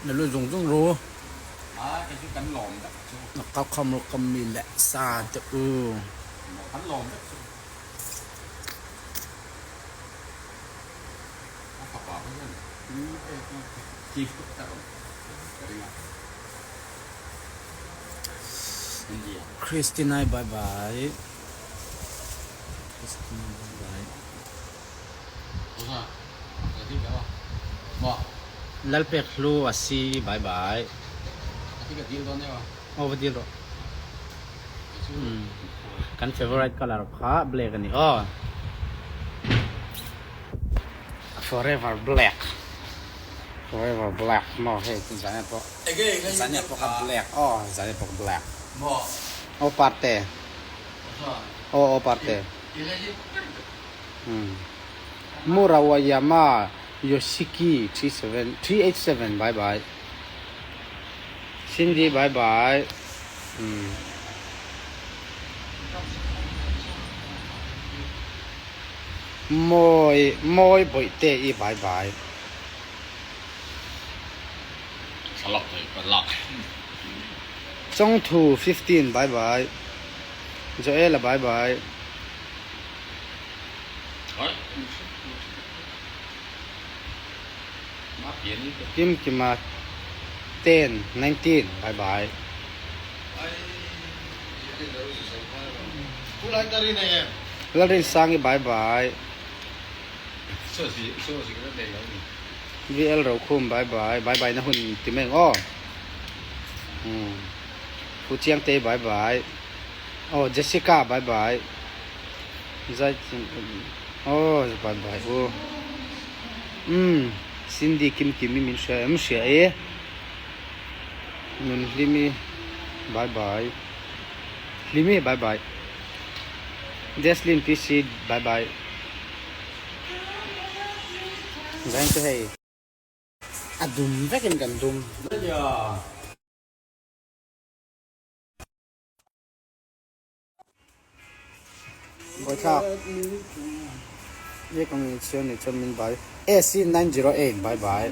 Na lu zung zung ru. Na ka kham ru kam mi le sa te u. Christina bye bye. Christina bye bye. Lalpek hlu a si bye bye. Aw va dil rawh. Kan favorite color kha black a ni aw. Forever black. Forever black maw hei chu zan pawh zan pawh kha black aw zan pawh black. Aw parte. Aw aw parte. Murawayama Yoshiki 37 387 bye bye Cindy bye bye Mawi Mawi Bawihte i bye bye. Chawngthu 15 bye bye Joela bye bye. Kimkima 10 19 bye bye. Lalrinsangi bye bye. VL Rokhum bye bye bye bye na hun ti mai ang aw. Pu Chiangtei bye bye. Aw Jessica bye bye. Zai aw bye bye u. Umm Cindy Kimkimi min hria em hria e. Nunhlimi bye bye. Hlimi bye bye. Jeslyn PC bye bye. Zain chu hei a dum vekin kan dum. Bawithlak Ye kong in chhiar ni chuan min bai AC 908 bye bye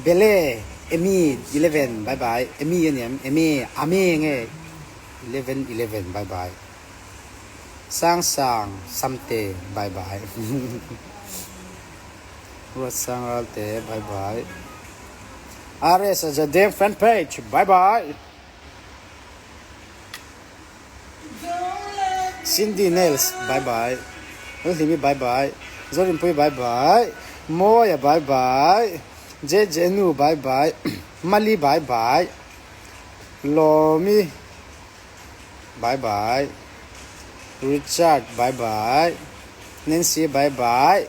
Bele Emi 11 bye bye Emi a ni em Emi Ame nge 11 11 bye bye Sang Sang Samte bye bye Ruat Sang Ralte bye bye RS Ajadeng fan page bye bye Cindy Nails bye bye Lalhlimi bye bye Zorinpui bye bye Mawia bye bye JJ Nu bye bye Mali bye bye Lawmi bye bye Richard bye bye Nancy bye bye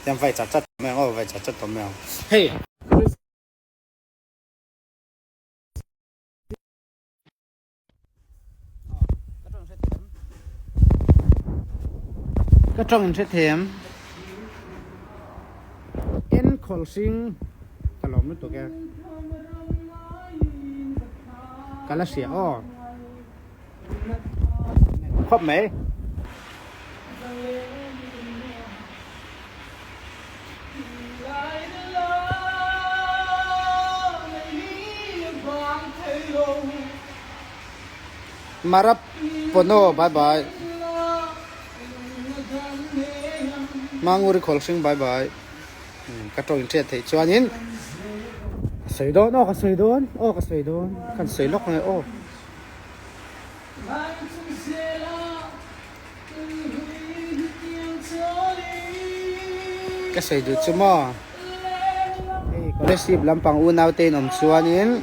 Tiang vai chat chat tawh mai ang aw vai chat chat tawh mai ang hei. Ka tawng in hre them en khawl hring ka lawm lutuk e ka la hria aw khawp mai. Marap Pono bye bye Manguri khawl hring bye bye ka tawng in hriat theih chuanin ka sawi dawn aw ka sawi dawn aw ka sawi dawn kan sawi lawk ange aw. Ka sawi duh chu maw? Hei Kolasib lampang unau te in awm chuanin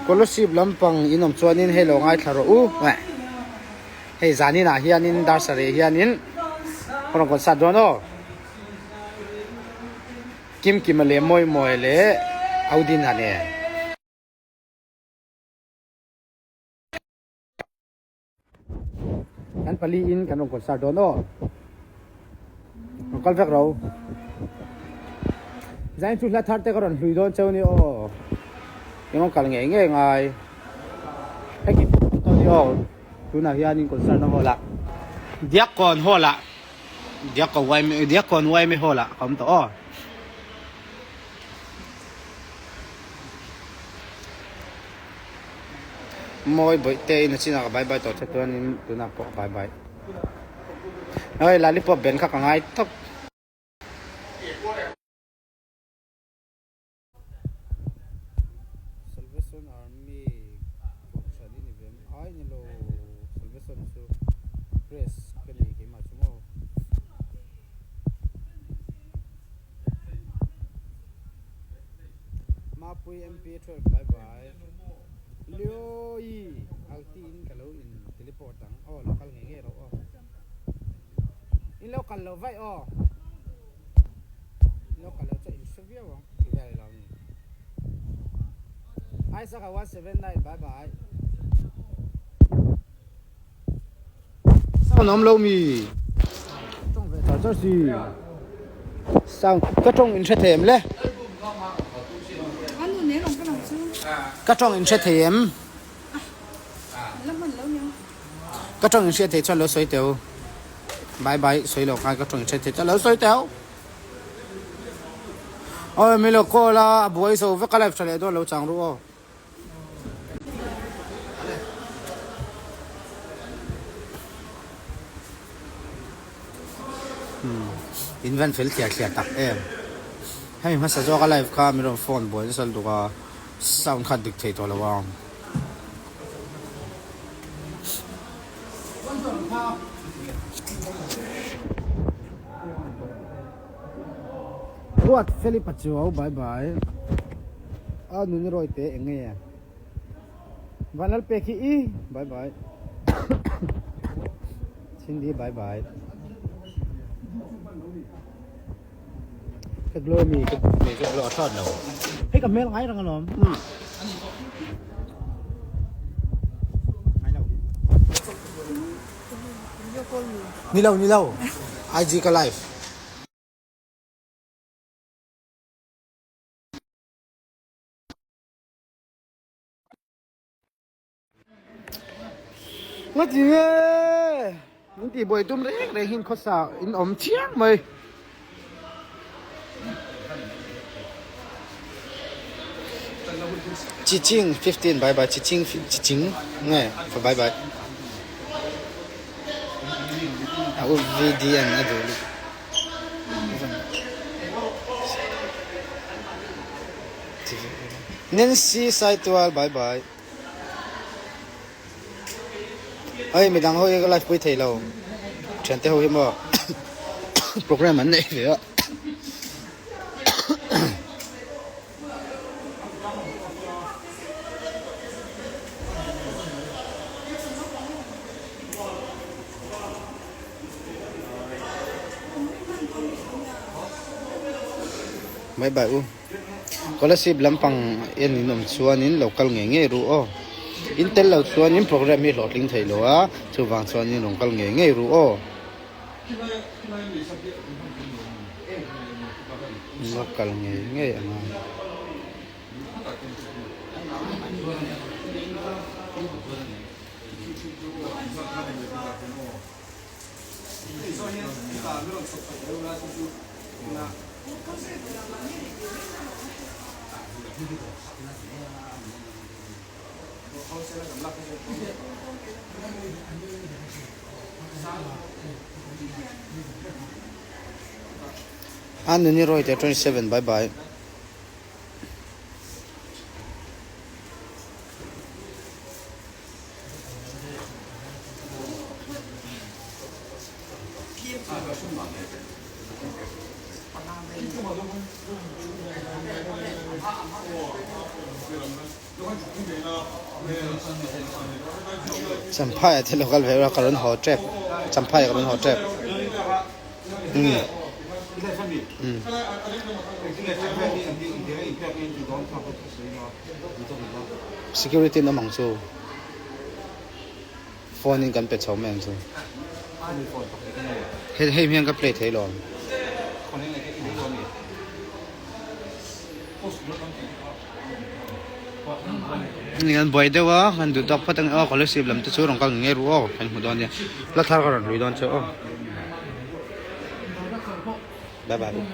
Kolasib lampang in awm chuanin hei lo ngaithla rawh u hei zanin ah hianin dar sarih hianin ka rawn concert dawn aw Kimkima leh Mawimawia leh Audina nen. Kan pali in kan rawn concert dawn aw. Rawn kal vek ro. Zain chu hla thar te ka rawn hlui dawn cheu ni aw. Eng rawn kal ngei ngei ngai. Hei ki tawh ni aw. Tunah hian in concert na hall ah. Diakkawn hall ah. Diakko yma Diakkawn yma hall ah ka awm tawh aw. Mawi bawih te in a chinah ka bye bye tawh che chuanin tunah pawh ka bye bye. Oi lollipop ben kha ka ngai tawp. Salvation Army kohhran i ni ve em? Ai ni lo, Salvation chu press ka ni keimah chu maw. Mapui MP 12 bye bye. Lioi alti in ka lo in teleport ang aw lo kal ngei ngei rawh aw. In lo kal lo vaih aw. In lo kal lo chuan in hre viau ang ti vel ilo ni. Isaac 179 bye bye. Sound awm lo mi? Tawng ve char char si. Sound ka tawng in hre thei em le? Ka tawng in hre thei em? Ka tawng in hriat thei chuan lo sawi teu. Bye bye sawi lo khan ka tawng in hre thei chuan lo sawi teu. Oi mi lo call a a buai zo vek a live tha leh dawn lo chang ru aw. In van fel thliar thliar tak em. Hemi hmasa zawk a live kha min rawn phone buai nasa lutuk a sound kha dik thei tawh lo a. Ruat Felipa chu au bye bye. A nuni rawi te eng nge? Vanlal pek hi i bye bye. Cindy bye bye. Ka glow mi ka mi ka glow a thawt lo. Hei ka hmel ngai rang alawm. Ngai lo. Ni lo ni lo. IG ka live. Nga ti nge min tih buai tum reng reng hin khawsa in awm chiang mai. Chiching 15 bye bye chiching chiching nge bye bye. A u VDN a duh lutuk. Nancy Saitual bye bye. Hei midang ho hi ka live pui thei lo. Thiante ho hi maw program an nei ve a. Mai bai u. Scholarship lampang en in awm chuanin lo kal ngei ngei ru aw. In tel lo chuanin program hi hlawhtling thei lo a, chuvang chuanin rawn kal ngei ngei ru aw. Lo kal ngei ngei ang a. A nuni rawite 27 bye bye. Champhai ah thil a kal ve a ka rawn haw tep champhai ah ka rawn haw tep umm umm. Security an awm ang chu phone in kan pe chho mai ang chu hei hei hian ka play thei lo ang. Ni an buai deuh a kan duh tawk phawt ang aw scholarship lam te chu rawn kal ngei ru aw kan hmu dawn nia hla thar ka rawn hlui dawn chu aw. Bye bye.